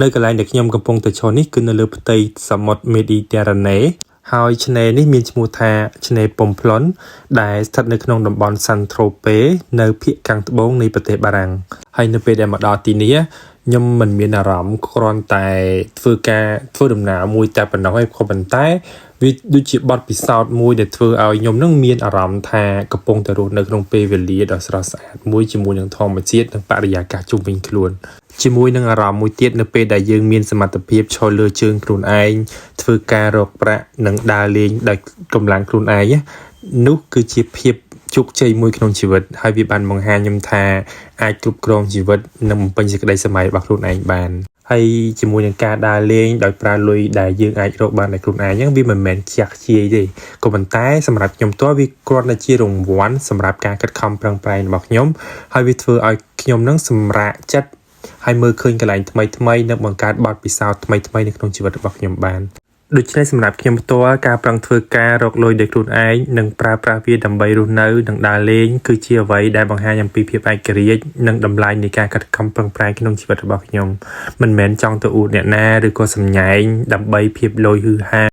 នៅកន្លែងដែលខ្ញុំកំពុងតែឈរនេះគឺនៅលើផ្ទៃសមុទ្រមេឌីទែរ៉ាណេហើយឆ្នេរនេះមានឈ្មោះថាឆ្នេរប៉ុមប្លុនដែលស្ថិតនៅក្នុងតំបន់សាន់ត្រូពេនៅភាគខាងត្បូងនៃប្រទេសបារាំងហើយនៅពេលដែលមកដល់ទីនេះខ្ញុំមិនមានអារម្មណ៍គ្រាន់តែធ្វើការធ្វើដំណើរមួយតែប៉ុណ្ណោះឯងក៏ប៉ុន្តែវាដូចជាបទពិសោធន៍មួយដែលធ្វើឲ្យខ្ញុំនឹងមានអារម្មណ៍ថាកំពុងតែរស់នៅក្នុងពេលវេលាដ៏ស្រស់ស្អាតមួយជាមួយនឹងធម្មជាតិនិងបរិយាកាសជុំវិញខ្លួន ជាមួយនឹងអារម្មណ៍មួយទៀតនៅពេលដែលយើងមានសមត្ថភាពឈរលើជើងខ្លួនឯងធ្វើការរកប្រាក់និងដើរលេងដោយកម្លាំងខ្លួនឯងណានោះគឺជាភាពជោគជ័យមួយក្នុងជីវិតហើយវាបានបង្ហាញខ្ញុំថាអាចគ្រប់គ្រងជីវិតនិងបំពេញសេចក្តីស្រមៃរបស់ខ្លួនឯងបានហើយជាមួយនឹងការដើរលេងដោយប្រើលុយដែលយើងអាចរកបានដោយខ្លួនឯងហ្នឹងវាមិនមែនខ្ជះខ្ជាយទេក៏ប៉ុន្តែសម្រាប់ខ្ញុំផ្ទាល់វាគ្រាន់តែជារង្វាន់សម្រាប់ការខិតខំប្រឹងប្រែងរបស់ខ្ញុំហើយវាធ្វើឲ្យខ្ញុំនឹងសម្រាកចិត្ត ហើយមើលឃើញកន្លែងថ្មីថ្មីនិងបង្កើតបទពិសោធន៍ថ្មីថ្មីនៅក្នុងជីវិតរបស់ខ្ញុំបានដូច្នេះសម្រាប់ខ្ញុំផ្ទាល់ការប្រឹងធ្វើការរកលុយដោយខ្លួនឯងនិងប្រើប្រាស់វាដើម្បីរស់នៅនិងដើរលេងគឺជាអ្វីដែលបង្ហាញអំពីភាពឯករាជ្យនិងតម្លៃនៃការខិតខំប្រឹងប្រែងក្នុងជីវិតរបស់ខ្ញុំមិនមែនចង់ទៅអួតអ្នកណាឬក៏សម្ញែងដើម្បីភាពលយហ៊ឺហា